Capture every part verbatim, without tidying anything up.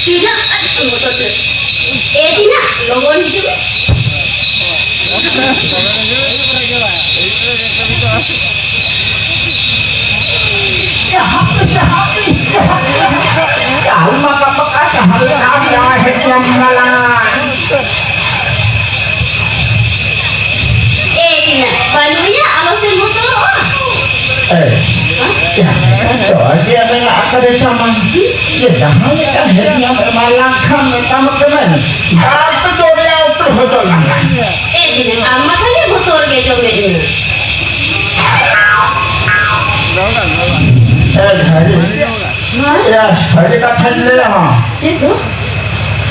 ᱛᱤᱱᱟᱹᱜ ᱟᱸᱴ ᱵᱚᱛᱚᱨ ᱫᱚ᱾ ᱮ ᱛᱤᱱᱟᱹᱜ ᱞᱚᱜᱚᱱ ᱦᱤᱡᱩᱜ ᱢᱮ᱾ ᱟᱞᱢᱟ ᱠᱟᱯᱟᱠᱟ ᱡᱟᱦᱟᱸ ᱞᱮᱠᱟ ᱦᱮᱡ ᱧᱟᱢ ᱢᱟᱞᱟᱝ᱾ ᱮ ᱛᱤᱱᱟᱹᱜ ᱵᱟᱹᱱᱩᱭᱟ, ᱟᱞᱚ ᱥᱮ ᱵᱚᱛᱚᱨᱚᱜᱼᱟ᱾ ᱮ, ᱡᱟᱦᱟᱸ ᱫᱚ ᱟᱹᱰᱤ ᱟᱞᱮ ᱟᱠᱟᱨᱮ ᱛᱟᱢᱟ᱾ ᱡᱮ ᱡᱟᱦᱟᱸ ᱞᱮᱠᱟ ᱦᱮᱡ ᱧᱟᱢ ᱮᱢᱟ ᱞᱟᱝ ᱠᱷᱟᱱ ᱢᱮᱛᱟᱢ ᱠᱟᱹᱱᱟᱹᱧ᱾ ᱟᱨ ᱛᱚ ᱫᱚᱨᱭᱟ ᱩᱛᱟᱹᱨ ᱦᱚᱪᱚ ᱞᱟᱝ᱾ ᱮ ᱫᱤᱱ, ᱟᱢ ᱢᱟ ᱠᱷᱟᱹᱞᱤ ᱵᱚᱛᱚᱨ ᱜᱮ ᱡᱚᱢᱮᱫ ᱢᱮ᱾ ᱮ ᱵᱷᱟᱹᱭ, ᱦᱮᱸ? ᱮ ᱥᱟᱹᱨᱤ ᱠᱟᱛᱷᱟᱧ ᱞᱟᱹᱭᱟᱢᱟ᱾ ᱪᱮᱫ ᱫᱚ?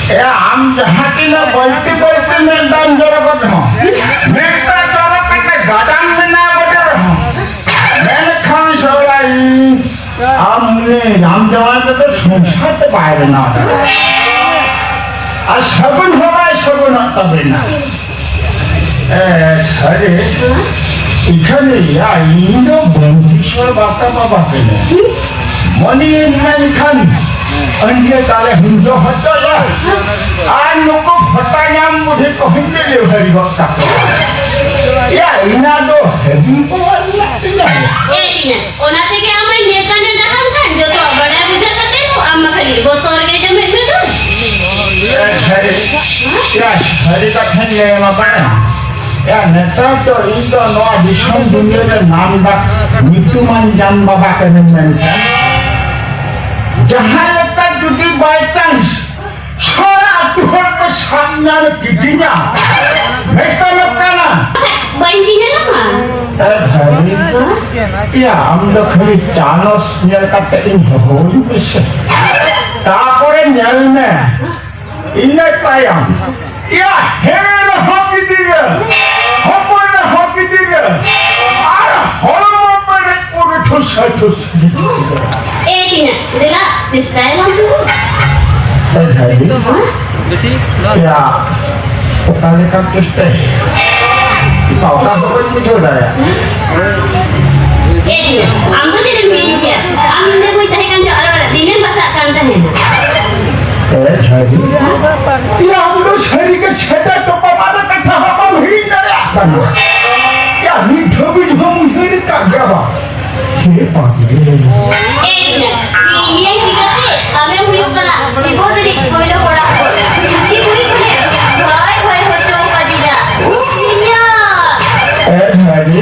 ᱮ ᱟᱢ ᱡᱟᱦᱟᱸ ᱛᱤᱱᱟᱹᱜ ᱵᱟᱹᱞᱛᱤ ᱵᱟᱹᱞᱛᱤ ᱢᱮᱫ ᱫᱟᱜ ᱡᱚᱨᱚ ᱜᱚᱫ ᱨᱮᱦᱚᱸ, ᱢᱮᱫ ᱫᱟᱜ ᱡᱚᱨᱚ ᱠᱟᱛᱮ ᱜᱟᱰᱟᱢ ᱵᱮᱱᱟᱣ ᱜᱚᱫ ᱨᱮᱦᱚᱸ, ᱢᱮᱱᱠᱷᱟᱱ ᱥᱚᱲᱟᱭ ᱟᱢ ᱩᱱᱤ ᱨᱟᱢ ᱡᱟᱶᱟᱭ ᱛᱮᱫᱚ ᱥᱚᱝᱥᱟᱨ ᱫᱚ ᱵᱟᱭ ᱵᱮᱱᱟᱣ ᱫᱟᱲᱮᱭᱟᱜᱼᱟ᱾ ᱟᱨ ᱥᱟᱹᱜᱩᱱ ᱦᱚᱸ ᱵᱟᱭ ᱥᱟᱹᱜᱩᱱᱚᱜ ᱛᱟᱵᱮᱱᱟ᱾ ᱮ, ᱟᱨᱮ, ᱤᱠᱷᱟᱹᱱ ᱭᱟ, ᱤᱧ ᱫᱚ ᱵᱚᱱᱫᱤᱥᱚᱨ ᱵᱟᱨᱛᱟ ᱵᱟᱵᱟ ᱠᱟᱹᱱᱟᱹᱧ᱾ ᱢᱚᱱᱤ ᱢᱮᱱᱠᱷᱟᱱ ᱟᱹᱰᱤ ᱛᱟᱞᱮ ᱦᱩᱸᱡᱚ ᱦᱚᱪᱚᱭᱟ᱾ ᱟᱨ ᱱᱩᱠᱩ ᱯᱷᱚᱴᱟ ᱧᱟᱢ ᱵᱩᱰᱷᱤ ᱠᱚ ᱦᱩᱸᱡᱚ ᱞᱮ ᱦᱟᱹᱨᱤ ᱜᱚᱫ ᱠᱟᱠᱚᱣᱟ᱾ ᱭᱟ, ᱤᱧᱟ ᱫᱚ ᱦᱮᱵᱤ ᱯᱟᱣᱟᱨ ᱢᱮᱱᱟᱜ ᱛᱤᱧᱟ᱾ ᱮ ᱤᱧᱟ, ᱚᱱᱟ ᱛᱮᱜᱮ ᱟᱢᱟᱜ ᱱᱮᱛᱟ ᱱᱮᱰᱟ ᱦᱟᱱ ᱠᱷᱟᱱ ᱡᱚᱛᱚᱣᱟᱜ ᱵᱟᱰᱟᱭ ᱵᱩᱡᱷᱟᱹᱜ ᱠᱟᱛᱮ ᱦᱚᱸ ᱟᱢ ᱢᱟ ᱠᱷᱟᱹᱞᱤ ᱵᱚᱛᱚᱨ ᱜᱮ ᱡᱚᱢᱮᱫ ᱢᱮ ᱫᱚ᱾ ᱮ, ᱥᱟᱹᱨᱤ, ᱭᱟ, ᱥᱟᱹᱨᱤ ᱠᱟᱛᱷᱟᱧ ᱞᱟᱹᱭ ᱟᱢᱟ ᱵᱟᱲᱟᱭᱟᱢ? ᱭᱟ, ᱱᱮᱛᱟᱨ ᱫᱚ ᱤᱧ ᱫᱚ ᱱᱚᱣᱟ ᱫᱤᱥᱚᱢ ᱫᱩᱱᱤᱭᱟᱹ ᱨᱮ ᱱᱟᱢ ᱰᱟᱠ ᱧᱩᱛᱩᱢᱟᱱ ᱡᱟᱢ ᱵᱟᱵᱟ ᱠᱟᱹᱱᱟᱹᱧ ᱢᱮᱱᱠᱷᱟᱱ ᱡᱟᱦᱟᱸ ᱞᱮᱠᱟ ᱡᱩᱫᱤ by chance ᱥᱟᱨᱟ ᱟᱹᱛᱩ ᱦᱚᱲ ᱠᱚ ᱥᱟᱵ ᱧᱟᱢ ᱠᱤᱫᱤᱧᱟ, ᱢᱤᱫᱴᱟᱝ ᱠᱟᱱᱟ᱾ ᱵᱟᱹᱧ ᱧᱮᱧᱮᱞ ᱟᱢᱟ᱾ ᱮ ᱵᱷᱟᱹᱭ, ᱭᱟ, ᱟᱢ ᱫᱚ ᱠᱷᱟᱹᱞᱤ ᱪᱟᱱᱚᱥ ᱧᱮᱞ ᱠᱟᱛᱮ ᱤᱧ ᱦᱚᱦᱚ ᱟᱹᱧ ᱢᱮᱥᱮ᱾ ᱛᱟᱯᱚᱨᱮ ᱧᱮᱞ ᱢᱮ, ᱤᱱᱟᱹ ᱛᱟᱭᱚᱢ, ᱭᱟ, ᱦᱮᱲᱮ ᱨᱮᱦᱚᱸ ᱜᱤᱫᱽᱨᱟᱹ, ᱦᱚᱯᱚᱱ ᱨᱮᱦᱚᱸ ᱜᱤᱫᱽᱨᱟᱹ, ᱟᱨ ᱵᱤᱴᱤ, ᱱᱚᱣᱟ ᱭᱟ, ᱚᱠᱟ ᱞᱮᱠᱟᱢ ᱪᱮᱥᱴᱟᱭᱟ? ᱚᱠᱟ ᱦᱚᱸ ᱵᱟᱹᱧ ᱵᱩᱡᱷᱟᱹᱣ ᱫᱟᱲᱮᱭᱟᱜ᱾ ᱮ ᱫᱤᱭᱟ, ᱟᱢ ᱫᱚ ᱪᱮᱫ ᱮᱢ ᱦᱤᱲᱤᱧ ᱠᱮᱫᱟ? ᱟᱢ ᱧᱤᱫᱟᱹ ᱵᱟᱹᱧ ᱛᱟᱦᱮᱸ ᱠᱟᱱ ᱡᱚᱦᱚᱜ ᱟᱨ ᱫᱤᱱᱮᱢ ᱵᱟᱥᱟᱜ ᱠᱟᱱ ᱛᱟᱦᱮᱸᱱᱟ᱾ ᱮ ᱥᱟᱹᱨᱤ? ᱭᱟ, ᱟᱢ ᱫᱚ ᱥᱟᱹᱨᱤ ᱜᱮ ᱥᱮᱴᱮᱨ ᱴᱚᱯᱟ ᱢᱟᱨᱮ ᱠᱟᱛᱷᱟ ᱦᱚᱸ ᱵᱟᱢ ᱦᱤᱲᱤᱧ ᱫᱟᱲᱮᱭᱟᱜ ᱠᱟᱱᱟ᱾ ᱭᱟ, ᱱᱤᱛ ᱫᱷᱟᱹᱵᱤᱡ ᱦᱚᱸᱢ ᱩᱭᱦᱟᱹᱨ ᱟᱠᱟᱫ ᱜᱮᱭᱟ ᱵᱟᱝ? ᱮ ᱫᱤᱭᱟ, ᱤᱧ ᱪᱤᱠᱟᱹᱛᱮ ᱟᱢᱮᱢ ᱦᱩᱭᱩᱜ ᱠᱟᱱᱟ ᱡᱤᱵᱚᱱ ᱨᱤᱱᱤᱡ ᱯᱳᱭᱞᱳ ᱠᱚᱲᱟ ᱦᱚᱯᱚᱱ᱾ ᱪᱩᱴᱤ ᱠᱩᱲᱤ ᱠᱷᱚᱱᱮ ᱦᱚᱭ ᱦᱚᱭ ᱦᱚᱪᱚ ᱠᱟᱫᱤᱧᱟ᱾ ᱤᱧᱟᱜ! ᱮ ᱫᱷᱟᱹᱱᱤ!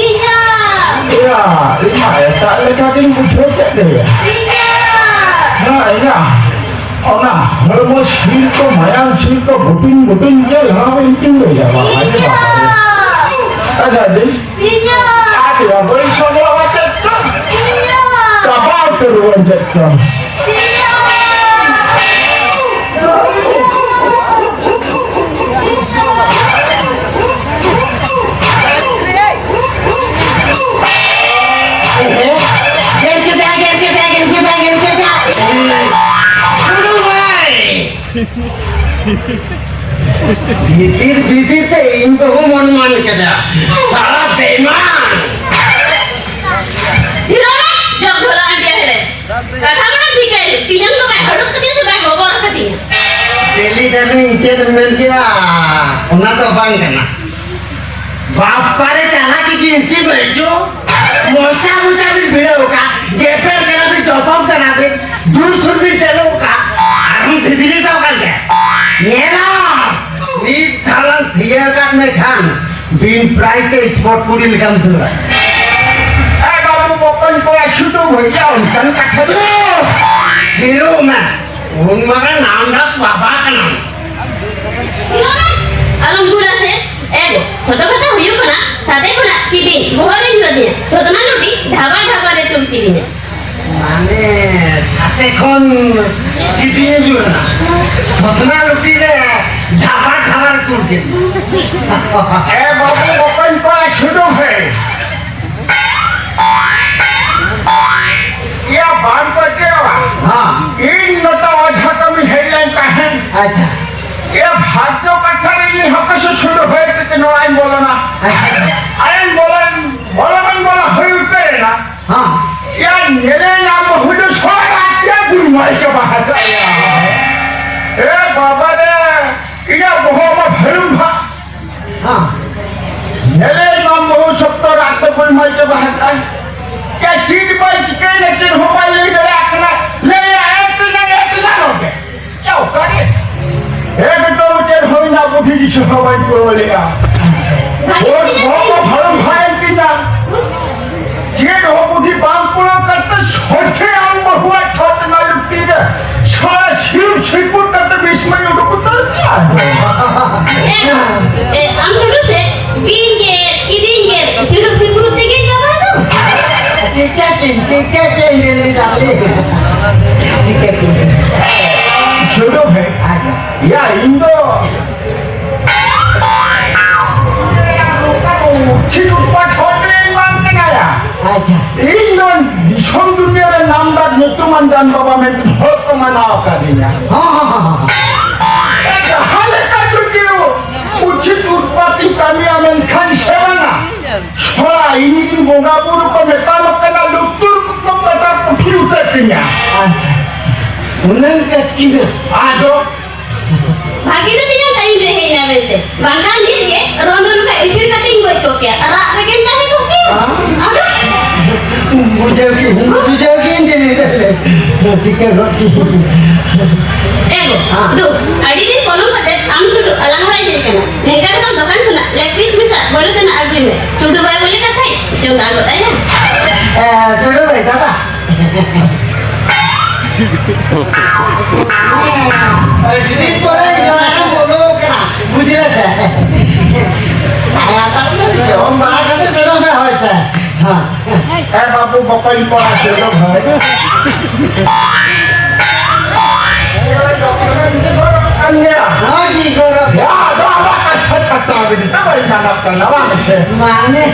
ᱤᱧᱟᱜ! ᱭᱟ, ᱤᱧ ᱢᱟ ᱮᱴᱟᱜ ᱞᱮᱠᱟ ᱜᱤᱧ ᱵᱩᱡᱷᱟᱹᱣ ᱠᱮᱫ ᱢᱮᱭᱟ᱾ ᱤᱧᱟᱜ! ᱦᱮᱸ, ᱤᱧᱟᱜ᱾ ᱚᱱᱟ ᱦᱚᱲᱢᱚ ᱥᱤᱨ ᱠᱚ, ᱢᱟᱭᱟᱢ ᱥᱤᱨ ᱠᱚ ᱵᱩᱴᱩᱧ ᱵᱩᱴᱩᱧ ᱧᱮᱞ ᱦᱚᱸ ᱤᱧ ᱠᱤᱧ ᱞᱟᱹᱭᱟ, ᱵᱟᱵᱟ ᱨᱮ ᱵᱟᱵᱟ ᱨᱮ᱾ ᱟᱪᱪᱷᱟ, ᱫᱤ᱾ ᱤᱧᱟᱜ! ᱟᱨ ᱵᱟᱹᱧ ᱥᱚᱢᱵᱷᱚᱵᱟ ᱪᱮᱫ ᱪᱚᱝ? ᱤᱧᱟᱜ! ᱪᱟᱵᱟ ᱩᱛᱟᱹᱨ ᱵᱚᱱ ᱪᱮᱫ ᱪᱚᱝ? ᱤᱧᱟᱜ! ᱜᱮᱨ ᱠᱮᱫᱟ, ᱜᱮᱨ ᱠᱮᱫᱟ, ᱜᱮᱨ ᱠᱮᱫᱟ, ᱜᱮᱨ ᱠᱮᱫᱟ᱾ ᱵᱷᱤᱛᱤᱨ ᱵᱷᱤᱛᱤᱨ ᱛᱮ ᱤᱧ ᱵᱟᱹᱦᱩᱢ ᱚᱱᱢᱟᱱ ᱠᱮᱫᱟ᱾ ᱥᱟᱞᱟ ᱵᱮᱭᱢᱟᱱ! ᱦᱤᱨᱳ ᱨᱮ ᱡᱚᱜ ᱰᱷᱚᱞᱟ ᱟᱹᱰᱤ ᱦᱮᱲᱮ᱾ ᱠᱟᱛᱷᱟ ᱢᱟᱲᱟᱝ ᱴᱷᱤᱠ ᱟᱭ, ᱛᱤᱧᱟᱝ ᱫᱚ ᱵᱟᱭ ᱦᱟᱹᱨᱩᱵ ᱠᱟᱫᱤᱧᱟ ᱥᱮ ᱵᱟᱭ ᱜᱚᱜᱚᱨ ᱠᱟᱫᱤᱧᱟ? ᱰᱮᱞᱤ ᱰᱟᱨᱞᱤᱝ ᱪᱮᱫ ᱮᱢ ᱢᱮᱱ ᱠᱮᱫᱟ? ᱚᱱᱟ ᱫᱚ ᱵᱟᱝ ᱠᱟᱱᱟ᱾ ᱵᱟᱯᱟᱨᱮ ᱪᱟᱞᱟᱠ ᱠᱤ ᱪᱤᱱᱪᱤ ᱵᱟᱹᱭᱡᱩ, ᱢᱚᱪᱟ ᱢᱚᱪᱟ ᱵᱤᱱ ᱵᱷᱤᱲᱟᱹᱣ ᱠᱟᱜ, ᱜᱮᱯᱮᱨ ᱠᱟᱱᱟ ᱵᱤᱱ, ᱪᱚᱯᱚᱢ ᱠᱟᱱᱟ ᱵᱤᱱ, ᱡᱩᱨ ᱥᱩᱨ ᱵᱤᱱ ᱪᱟᱹᱞᱩ ᱠᱟᱜ, ᱟᱨᱦᱚᱸ ᱫᱷᱤᱵᱤᱨᱤ ᱫᱚ ᱠᱟᱱ ᱜᱮ᱾ ᱧᱮᱞᱟᱢ, ᱢᱤᱫ ᱫᱷᱟᱣ ᱞᱟᱝ ᱛᱷᱤᱭᱟᱹ ᱠᱟᱫ ᱢᱮ ᱠᱷᱟᱱ, ᱵᱤᱱ ᱯᱨᱟᱭ ᱛᱮ ᱥᱯᱚᱴ ᱠᱩᱲᱤ ᱞᱮᱠᱟᱢ ᱫᱟᱹᱲᱟ᱾ ᱮ ᱵᱟᱹᱵᱩ, ᱵᱚᱠᱚᱧ ᱠᱚᱲᱟ ᱪᱷᱩᱴᱩ ᱵᱷᱟᱹᱭᱟ, ᱚᱱᱠᱟᱱ ᱠᱟᱛᱷᱟ ᱫᱚ᱾ ᱦᱤᱨᱳ ᱢᱮ, ᱩᱱ ᱢᱟᱨᱟᱝ ᱱᱟᱢᱰᱟᱠ ᱵᱟᱵᱟ ᱠᱟᱱᱟᱢ᱾ ᱟᱞᱚᱢ ᱜᱩᱞᱟ ᱥᱮ᱾ ᱮ ᱜᱚ, ᱥᱚᱛᱚ ᱠᱟᱛᱷᱟ ᱦᱩᱭᱩᱜ ᱠᱟᱱᱟ, ᱥᱟᱛᱮ ᱠᱷᱚᱱᱟᱜ ᱠᱤᱫᱤᱧ ᱵᱚᱦᱚᱜ ᱨᱮ ᱧᱩᱨ ᱟᱫᱤᱧᱟ᱾ ᱥᱚᱫᱱᱟ ᱞᱩᱴᱤ ᱰᱷᱟᱵᱟ ᱰᱷᱟᱵᱟ ᱨᱮ ᱛᱩᱞ ᱠᱤᱫᱤᱧᱟ᱾ ᱢᱟᱱᱮ, ᱥᱟᱛᱮ ᱠᱷᱚᱱ ᱠᱤᱫᱤᱧ ᱧᱩᱨ ᱮᱱᱟ᱾ ᱥᱚᱫᱱᱟ ᱞᱩᱴᱤ ᱨᱮ ᱰᱷᱟᱵᱟ ᱰᱷᱟᱵᱟ ᱨᱮ ᱛᱩᱞ ᱠᱤᱫᱤᱧᱟ᱾ ᱮ ᱵᱟᱹᱵᱩ, ᱵᱚᱠᱚᱧ ᱠᱚᱲᱟ ᱪᱷᱩᱰᱩ ᱵᱷᱟᱹᱭ᱾ ᱮ ᱵᱟᱝ ᱯᱟᱹᱛᱭᱟᱹᱣᱟ᱾ ᱦᱮᱸ᱾ ᱤᱧ ᱱᱚᱛᱮ ᱚᱡᱷᱟ ᱠᱟᱹᱢᱤ ᱦᱮᱡ ᱞᱮᱱ ᱛᱟᱦᱮᱸᱱ᱾ ᱟᱪᱪᱷᱟ᱾ ᱮ ᱵᱷᱟᱜᱽᱭᱚ ᱠᱟᱛᱷᱟ ᱨᱮ ᱤᱧ ᱦᱚᱸ ᱠᱚᱥᱮ ᱥᱩᱨ ᱦᱚᱭ ᱛᱮ ᱱᱚᱣᱟᱧ ᱵᱚᱞᱚᱱᱟ᱾ ᱟᱪᱪᱷᱟ᱾ ᱟᱨᱮᱧ ᱵᱚᱞᱚᱱ, ᱵᱚᱞᱚᱱ ᱵᱚᱞᱚ ᱦᱩᱭ ᱩᱛᱟᱹᱨᱮᱱᱟ᱾ ᱦᱮᱸ᱾ ᱭᱟ ᱧᱮᱞᱮ ᱧᱟᱢ ᱦᱩᱭ ᱫᱚ ᱥᱚᱦᱨᱟᱭ ᱛᱮ ᱜᱩᱞᱢᱟᱭ ᱪᱟᱵᱟ ᱟᱠᱟᱫ ᱭᱟ᱾ ᱮ ᱵᱟᱵᱟ ᱨᱮ, ᱤᱧᱟᱹᱜ ᱵᱚᱦᱚᱜ ᱢᱟ ᱵᱷᱟᱹᱲᱩᱢ ᱵᱷᱟᱜ᱾ ᱦᱮᱸ᱾ ᱧᱮᱞᱮ ᱢᱟ ᱵᱚᱦᱩ ᱥᱚᱠᱛᱚ ᱨᱟᱜ ᱫᱚ ᱵᱟᱹᱧ ᱢᱟᱹᱭ ᱪᱟᱵᱟ ᱟᱠᱟᱫ᱾ ᱪᱮᱫ ᱪᱮᱫ ᱵᱟᱭ ᱪᱤᱠᱟᱹᱭᱮᱱᱟ, ᱪᱮᱫ ᱦᱚᱸ ᱵᱟᱭ ᱞᱟᱹᱭ ᱫᱟᱲᱮᱭᱟᱜ ᱠᱟᱱᱟ᱾ ᱞᱟᱹᱭᱟ, "ᱮ ᱯᱮᱞᱟᱝ, ᱮ ᱯᱮᱞᱟᱝ ᱱᱚᱰᱮ᱾ ᱮ ᱚᱠᱟᱨᱮ?" ᱮ ᱵᱮᱴᱟ, ᱪᱮᱫ ᱦᱩᱭᱱᱟ, ᱵᱩᱰᱷᱤ ᱫᱤᱥᱟᱹ ᱦᱚᱸ ᱵᱟᱹᱧ ᱯᱩᱨᱟᱹᱣ ᱞᱮᱜᱼᱟ᱾ ᱵᱷᱟᱜᱮ ᱵᱚᱦᱚᱜ ᱜᱮ ᱠᱚ ᱵᱷᱟᱲᱚᱢ ᱵᱷᱟᱭᱮᱱ ᱛᱤᱧᱟ᱾ ᱪᱮᱫ ᱦᱚᱸ ᱵᱩᱫᱷᱤ ᱵᱟᱝ ᱯᱩᱨᱟᱹᱣ ᱠᱟᱛᱮ ᱥᱚᱡᱷᱮ ᱟᱢ ᱵᱟᱹᱦᱩᱣᱟᱜ ᱪᱷᱚᱴ ᱨᱮᱱᱟᱜ ᱞᱩᱴᱤ ᱨᱮ ᱥᱟᱨᱟ ᱥᱤᱨ ᱥᱤᱨᱯᱩᱨ ᱠᱟᱛᱮ ᱵᱤᱥ ᱢᱟᱹᱧ ᱩᱰᱩᱠ ᱩᱛᱟᱹᱨ ᱠᱮᱜᱼᱟ᱾ ᱮ, ᱮ, ᱟᱢ ᱥᱩᱫᱷᱩ ᱥᱮ ᱵᱤᱧ ᱜᱮᱨ, ᱠᱤᱫᱤᱧ ᱜᱮᱨ, ᱥᱤᱨᱩᱯ ᱥᱤᱯᱩᱨ ᱛᱮᱜᱮ ᱪᱟᱵᱟ ᱫᱚ᱾ ᱴᱷᱤᱠ ᱟᱪᱷᱮ, ᱴᱷᱤᱠ ᱟᱪᱷᱮ, ᱰᱮᱞᱤ ᱰᱟᱨᱞᱤᱝ᱾ ᱴᱷᱤᱠ ᱟᱪᱷᱮ᱾ ᱥᱩᱫᱷᱩ ᱦᱮ, ᱟᱪᱪᱷᱟ᱾ ᱭᱟ, ᱤᱧ ᱫᱚ ᱪᱷᱤᱴ ᱩᱛᱯᱟᱛ ᱦᱚᱲ ᱫᱚ ᱤᱧ ᱵᱟᱝ ᱠᱟᱱᱟᱭᱟ᱾ ᱟᱪᱪᱷᱟ᱾ ᱤᱧ ᱫᱚ ᱫᱤᱥᱚᱢ ᱫᱩᱱᱤᱭᱟᱹ ᱨᱮ ᱱᱟᱢᱰᱟᱠ ᱧᱩᱛᱩᱢᱟᱱ ᱡᱟᱱ ᱵᱟᱵᱟ ᱢᱮᱱᱛᱮ ᱦᱚᱲ ᱠᱚ ᱢᱟᱱᱟᱣ ᱟᱠᱟᱫᱤᱧᱟ᱾ ᱦᱚᱸ, ᱦᱚᱸ, ᱦᱚᱸ, ᱦᱚᱸ᱾ ᱡᱟᱦᱟᱸ ᱞᱮᱠᱟ ᱡᱩᱫᱤ ᱩᱪᱷᱤᱛ ᱩᱛᱯᱟᱛ ᱤᱧ ᱠᱟᱹᱢᱤᱭᱟ, ᱢᱮᱱᱠᱷᱟᱱ ᱥᱮ ᱵᱟᱝᱟ? ᱦᱳᱭ, ᱤᱧ ᱨᱮᱱ ᱵᱚᱸᱜᱟ ᱵᱩᱨᱩ ᱠᱚ ᱢᱮᱛᱟᱢ ᱠᱟᱱᱟ, ᱞᱩᱛᱩᱨ ᱠᱚ ᱠᱟᱴᱟ ᱯᱩᱴᱷᱤ ᱩᱛᱟᱹᱨ ᱛᱤᱧᱟ᱾ ᱟᱪᱪᱷᱟ, ᱩᱱᱟᱹᱝ ᱠᱟᱹᱴᱠᱤᱱᱟ᱾ ᱟᱫᱚ? ᱵᱷᱟᱜᱮ ᱫᱚ ᱛᱤᱱᱟᱹᱜ ᱴᱟᱭᱤᱢ ᱨᱮ ᱦᱮᱡ ᱮᱱᱟ ᱢᱮᱱᱛᱮ, ᱵᱟᱝᱠᱷᱟᱱ ᱱᱤᱛ ᱜᱮ ᱨᱚᱱ ᱨᱚᱱ ᱠᱷᱟᱡ ᱤᱥᱤᱱ ᱠᱟᱛᱮᱧ ᱜᱚᱡ ᱠᱚᱜ ᱠᱮᱭᱟ, ᱨᱟᱜ ᱨᱮᱜᱮᱢ ᱛᱟᱦᱮᱸ ᱠᱚᱜ ᱠᱮᱭᱟ᱾ ᱦᱮᱸ? ᱟᱫᱚ? ᱵᱩᱡᱷᱟᱹᱣ ᱠᱮᱫ, ᱵᱩᱡᱷᱟᱹᱣ ᱠᱮᱫ ᱤᱧ ᱡᱮ ᱱᱤᱛᱚᱜ ᱞᱮ ᱴᱷᱤᱠᱟᱹ ᱜᱚᱫ ᱠᱮᱫ᱾ ᱮ ᱜᱚ, ᱦᱮᱸ᱾ ᱫᱩ, ᱟᱹᱰᱤ ᱫᱤᱱ ᱯᱚᱞᱚᱢ ᱠᱟᱛᱮ ᱟᱢ ᱥᱩᱫᱷᱩ ᱟᱞᱟᱝ ᱦᱚᱲᱟᱭ ᱦᱮᱡ ᱠᱟᱱᱟ᱾ ᱱᱮᱝᱠᱟ ᱠᱷᱟᱱ ᱫᱚᱠᱟᱱ ᱠᱷᱚᱱᱟᱜ ᱞᱮᱜ ᱯᱤᱥ ᱢᱮᱥᱟ ᱵᱚᱞᱚ ᱛᱮᱱᱟᱜ ᱟᱹᱜᱩᱭ ᱢᱮ᱾ ᱴᱩᱰᱩ ᱵᱟᱭ ᱵᱚᱞᱮ ᱠᱟᱛᱷᱟᱭ ᱪᱚᱸᱫᱟ ᱜᱚᱫ ᱟᱭᱟ᱾ ᱮ, ᱴᱩᱰᱩ ᱵᱟᱭ ᱫᱟᱫᱟ᱾ ᱟᱹᱰᱤ ᱫᱤᱱ ᱯᱚᱨᱮ ᱤᱧ ᱚᱲᱟᱜ ᱨᱮᱢ ᱵᱚᱞᱚ ᱠᱟᱱᱟ, ᱵᱩᱡᱷᱟᱹᱣ ᱥᱮ? ᱟᱭᱟ ᱛᱟᱢ ᱫᱚ ᱡᱚᱢ ᱵᱟᱲᱟ ᱠᱟᱛᱮ ᱥᱮᱱᱚᱜ ᱢᱮ, ᱦᱳᱭ ᱥᱮ? ᱦᱮᱸ᱾ ᱮ ᱵᱟᱹᱵᱩ, ᱵᱚᱠᱚᱧ ᱠᱚᱲᱟ ᱥᱮ ᱫᱚ ᱵᱷᱟᱹᱭ᱾ ᱠᱟᱱ ᱜᱮᱭᱟ᱾ ᱦᱳᱭ ᱡᱤ, ᱜᱚᱨᱚᱵ᱾ ᱭᱟ, ᱟᱫᱚ ᱟᱢᱟᱜ ᱠᱟᱛᱷᱟ ᱪᱷᱟᱛᱟ ᱜᱤᱰᱤ ᱛᱟᱵᱚᱱ ᱜᱟᱱᱚᱜ ᱠᱟᱱᱟ, ᱵᱟᱝ ᱥᱮ? ᱢᱟᱱᱮ,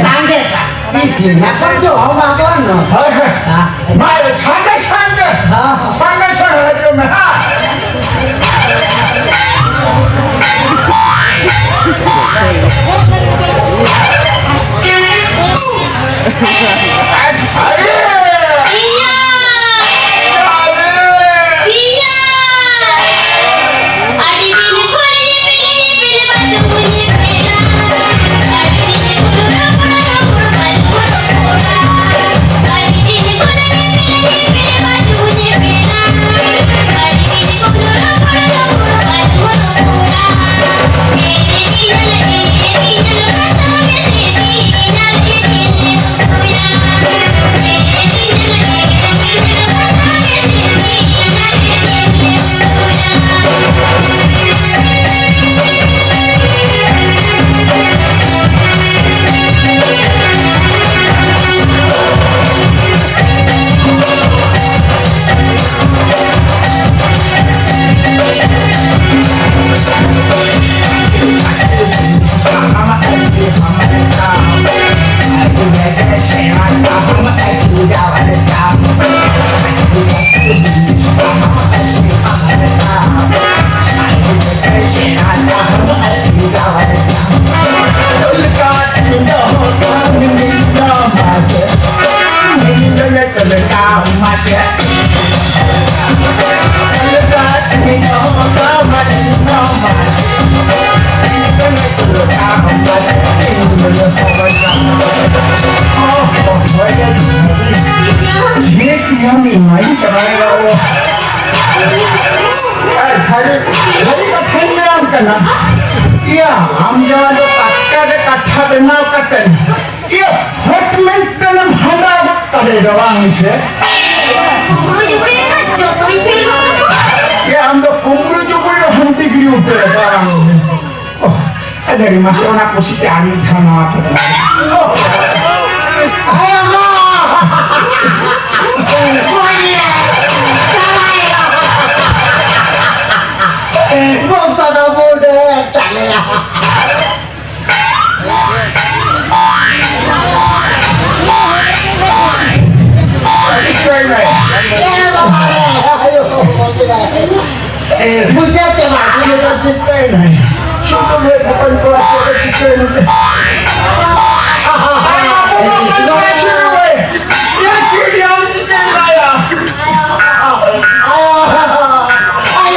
ᱥᱟᱸᱜᱮ ᱥᱟ-, ᱤᱥᱤᱱ ᱟᱠᱚ, ᱡᱚᱢ ᱟᱠᱚ, ᱱᱚ᱾ ᱦᱳᱭ, ᱦᱳᱭ᱾ ᱦᱮᱸ᱾ ᱢᱟ, ᱥᱟᱸᱜᱮ, ᱥᱟᱸᱜᱮ᱾ ᱦᱮᱸ᱾ ᱥᱟᱸᱜᱮ, ᱥᱟᱸᱜᱮ ᱦᱤᱡᱩᱜ ᱢᱮ, ᱦᱮᱸ᱾ ᱟᱨᱮ! ᱤᱭᱟ! ᱟᱨᱮ! ᱤᱭᱟ! ᱟᱹᱰᱤ ᱫᱤᱱ ᱯᱚᱨᱮ ᱧᱮᱯᱮᱞ, ᱧᱮᱯᱮᱞ ᱵᱟᱫᱩ ᱧᱮᱯᱮᱞᱟ᱾ ᱟᱹᱰᱤ ᱫᱤᱱ ᱯᱚᱨᱮ ᱨᱚᱯᱚᱲ, ᱨᱚᱯᱚᱲ ᱵᱟᱫᱩ ᱨᱚᱯᱚᱲᱟ᱾ ᱟᱹᱰᱤ ᱫᱤᱱ ᱯᱚᱨᱮ ᱧᱮᱯᱮᱞ, ᱧᱮᱯᱮᱞ ᱵᱟᱫᱩ ᱧᱮᱯᱮᱞᱟ᱾ ᱟᱹᱰᱤ ᱫᱤᱱ ᱯᱚᱨᱮ ᱨᱚᱯᱚᱲ, ᱨᱚᱯᱚᱲ ᱵᱟᱫᱩ ᱨᱚᱯᱚᱲᱟ᱾ ᱮ ᱫᱤᱱ ᱞᱮ, ᱮ ᱫᱤᱱ ᱞᱮ, ᱵᱟᱫᱩ ᱧᱮᱯᱮᱞᱟ᱾ ᱤᱭᱟᱹ, ᱟᱢ ᱡᱟᱦᱟᱸ ᱫᱚ ᱴᱟᱴᱠᱟ ᱜᱮ ᱠᱟᱛᱷᱟ ᱵᱮᱱᱟᱣ ᱠᱟᱛᱮ, ᱤᱭᱟᱹ, ᱦᱚᱴ ᱢᱮᱱᱴᱮᱱ ᱮᱢ ᱦᱟᱸᱰᱟ ᱜᱚᱫ ᱠᱟᱫᱮ ᱫᱚ ᱵᱟᱝ ᱥᱮ? ᱤᱭᱟᱹ, ᱟᱢ ᱫᱚ ᱠᱩᱢᱵᱽᱲᱩ ᱪᱩᱢᱵᱽᱲᱩ ᱨᱮᱦᱚᱸᱢ ᱰᱤᱜᱽᱨᱤ ᱩᱛᱟᱹᱨ ᱟᱠᱟᱫ ᱵᱟᱝ ᱥᱮ? ᱚ, ᱟᱫᱚ ᱢᱟᱥᱮ ᱚᱱᱟ ᱠᱩᱥᱤ ᱛᱮ ᱟᱨ ᱢᱤᱫ ᱫᱷᱟᱣ ᱱᱚᱣᱟ ᱴᱚᱴᱷᱟ᱾ ᱚ, ᱟᱭᱳ ᱢᱟ! ᱵᱚᱠᱥᱟ ᱫᱚ ᱵᱩᱰᱟᱹ ᱪᱟᱞᱮᱭᱟ᱾ ᱵᱩᱡᱷᱟᱹᱣ ᱪᱟᱵᱟ᱾ ᱪᱮᱫ ᱮ ᱪᱤᱠᱟᱹᱭᱮᱱᱟᱭ? ᱪᱷᱩᱴᱩ ᱵᱷᱟᱹᱭ ᱵᱚᱠᱚᱧ ᱠᱚᱲᱟ ᱪᱮᱫ ᱮ ᱪᱤᱠᱟᱹᱭᱮᱱᱟ? ᱟᱭ ᱵᱟᱵᱩ ᱵᱚᱠᱚᱧ ᱠᱚᱲᱟ ᱪᱷᱩᱴᱩ ᱵᱷᱟᱹᱭ᱾ ᱭᱟ ᱪᱮᱫ ᱮᱢ ᱪᱤᱠᱟᱹᱭᱮᱱᱟ ᱭᱟ? ᱟᱭ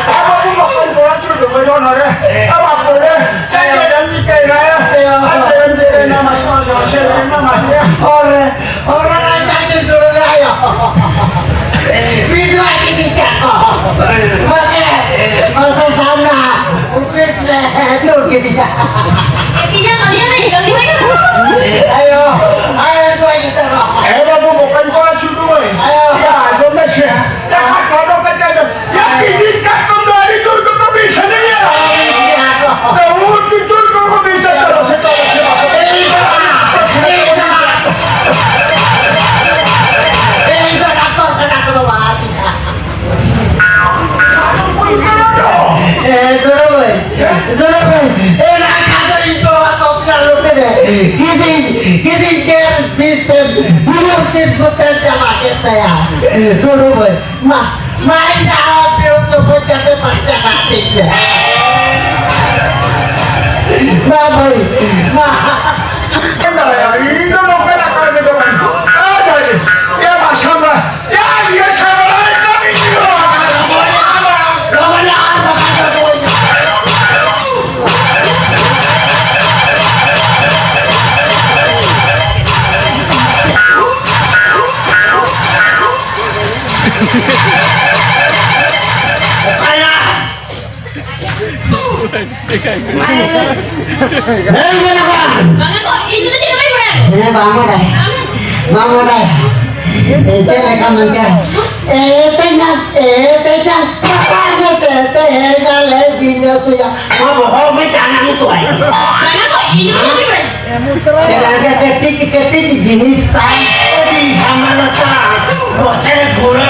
ᱵᱟᱵᱩ ᱵᱚᱠᱚᱧ ᱠᱚᱲᱟ ᱪᱷᱩᱴᱩ ᱵᱷᱟᱹᱭ ᱫᱚ ᱱᱚᱰᱮ᱾ ᱟᱭ ᱵᱟᱯᱩ ᱨᱮ᱾ ᱪᱮᱫ ᱮᱢ ᱪᱤᱠᱟᱹᱭᱮᱱᱟ ᱭᱟ? ᱟᱨ ᱪᱮᱫ ᱮᱢ ᱪᱤᱠᱟᱹᱭᱮᱱᱟ? ᱢᱟᱥᱮ, ᱢᱟᱥᱮ, ᱢᱟᱥᱮ, ᱢᱟᱥᱮ᱾ ᱚᱨ ᱨᱮ, ᱚᱨ ᱨᱮ ᱨᱟᱡᱟ ᱪᱩᱸᱫᱩᱲ ᱨᱮ ᱟᱭᱳ᱾ ᱵᱤᱫᱩᱣᱟ ᱠᱤᱫᱤᱧ ᱠᱟᱱ᱾ ᱢᱟᱥᱮ, ᱢᱟᱥᱮ ᱥᱟᱢᱱᱟ, ᱚᱯᱷᱤᱥ ᱨᱮ ᱫᱩᱲᱩᱵ ᱠᱤᱫᱤᱧᱟ᱾ ᱮ, ᱛᱤᱱᱟᱹᱜ ᱵᱟᱡᱮ ᱨᱮ ᱠᱟᱹᱢᱤ ᱦᱩᱭ ᱠᱟᱱᱟ? ᱟᱭᱳ, ᱟᱭᱳ, ᱠᱚ ᱡᱚᱛᱚ ᱨᱚᱲ᱾ ᱮ ᱵᱟᱹᱵᱩ, ᱵᱚᱠᱚᱧ ᱠᱚᱲᱟ ᱪᱷᱩᱴᱩ ᱵᱷᱟᱹᱭ᱾ ᱟᱭᱳ᱾ ᱭᱟ, ᱟᱸᱡᱚᱢ ᱢᱮᱥᱮ᱾ ᱡᱟᱦᱟᱸ ᱠᱟᱰᱚ ᱠᱟᱛᱮ ᱫᱚ, ᱭᱟ, ᱠᱤᱫᱤᱧ ᱠᱟᱴᱠᱚᱢ ᱫᱚ ᱟᱹᱰᱤ ᱡᱳᱨ ᱠᱚ ᱵᱤᱥ ᱟᱹᱱᱤᱡ ᱜᱮᱭᱟ᱾ ᱟᱹᱰᱤ ᱡᱳᱨ ᱠᱚ ᱵᱤᱥ ᱟᱹᱱᱤᱡ ᱜᱮᱭᱟ᱾ ᱛᱚ, ᱩᱱᱠᱩ ᱡᱳᱨ ᱠᱚ ᱵᱤᱥ ᱟᱹᱱᱤᱡ, ᱪᱚᱞᱚ ᱥᱮ, ᱪᱚᱞᱚ ᱥᱮ, ᱵᱟᱵᱟ᱾ ᱮᱭ ᱫᱚ ᱵᱟᱝ, ᱮᱭ ᱫᱚ ᱵᱟᱝ᱾ ᱮᱭ ᱫᱚ ᱰᱟᱠᱛᱚᱨ ᱠᱟᱱᱟ ᱠᱚᱫᱚ ᱵᱟᱝ᱾ ᱮ, ᱥᱚᱨᱚ ᱵᱷᱟᱹᱭ, ᱥᱚᱨᱚ ᱵᱷᱟᱹᱭ, ᱮ, ᱨᱟᱠᱷᱟ ᱫᱚ ᱤᱧ ᱵᱟᱵᱟ ᱠᱚᱯᱤᱞᱟ ᱞᱚᱴᱮ ᱨᱮ᱾ ᱠᱤᱫᱤᱧ, ᱠᱤᱫᱤᱧ ᱜᱮᱨ ᱵᱤᱥ ᱛᱮ, ᱥᱩᱱᱩᱢ ᱪᱤᱱ ᱠᱚᱛᱮ ᱪᱟᱵᱟ ᱠᱮᱫ ᱛᱟᱭᱟ᱾ ᱥᱚᱨᱚ ᱵᱷᱟᱹᱭ, ᱢᱟ, ᱢᱟ, ᱤᱧ ᱟᱨ ᱥᱤᱨᱚᱢ ᱪᱚᱯᱚᱡ ᱠᱟᱛᱮ ᱯᱟᱨᱪᱟ ᱠᱟᱜ ᱛᱤᱧ ᱢᱮ᱾ ᱢᱟ ᱵᱷᱟᱹᱭ, ᱢᱟ᱾ ᱤᱧ ᱫᱚ ᱱᱚᱝᱠᱟᱱᱟᱜ ᱠᱟᱹᱢᱤ ᱫᱚ ᱵᱟᱹᱧ ᱠᱚᱨᱟᱣᱟ᱾ ᱮ ᱵᱟᱥᱟ, ᱮ ᱵᱟᱥᱟ, ᱮ ᱵᱟᱥᱟ, ᱮ ᱵᱟᱥᱟ᱾ ᱦᱮᱸ, ᱢᱮᱱᱟᱜᱼᱟ᱾ ᱵᱟᱝᱟ ᱜᱚ, ᱤᱧ ᱫᱚ ᱪᱮᱫ ᱦᱚᱸ ᱵᱟᱹᱧ ᱵᱟᱲᱟᱭᱟ᱾ ᱦᱮᱸ, ᱵᱟᱝ ᱵᱟᱰᱟᱭ᱾ ᱵᱟᱝ ᱵᱟᱰᱟᱭ᱾ ᱮ, ᱪᱮᱫ ᱞᱮᱠᱟ ᱢᱮᱱᱛᱮ? ᱮ, ᱛᱮᱧᱟᱝ, ᱮ, ᱛᱮᱧᱟᱝ, ᱯᱟᱯᱟ ᱢᱮᱥᱮ ᱛᱮᱦᱮᱧ ᱟᱞᱮ ᱡᱤᱞ ᱞᱮ ᱩᱛᱩᱭᱟ᱾ ᱱᱚᱣᱟ ᱵᱚᱦᱚᱜ ᱢᱮ ᱡᱟᱱᱟᱢ ᱩᱛᱩ ᱟᱭ᱾ ᱵᱟᱝᱟ ᱜᱚ, ᱤᱧ ᱫᱚ ᱪᱮᱫ ᱦᱚᱸ ᱵᱟᱹᱧ ᱵᱟᱲᱟᱭᱟ᱾ ᱪᱮᱫ ᱞᱮᱠᱟ ᱠᱟᱹᱴᱤᱡ, ᱠᱟᱹᱴᱤᱡ ᱡᱤᱱᱤᱥ ᱛᱟᱭ, ᱟᱹᱰᱤ ᱡᱷᱟᱢᱮᱞᱟ ᱛᱟᱭ, ᱵᱚᱪᱷᱚᱨ ᱜᱷᱩᱨᱟᱹ᱾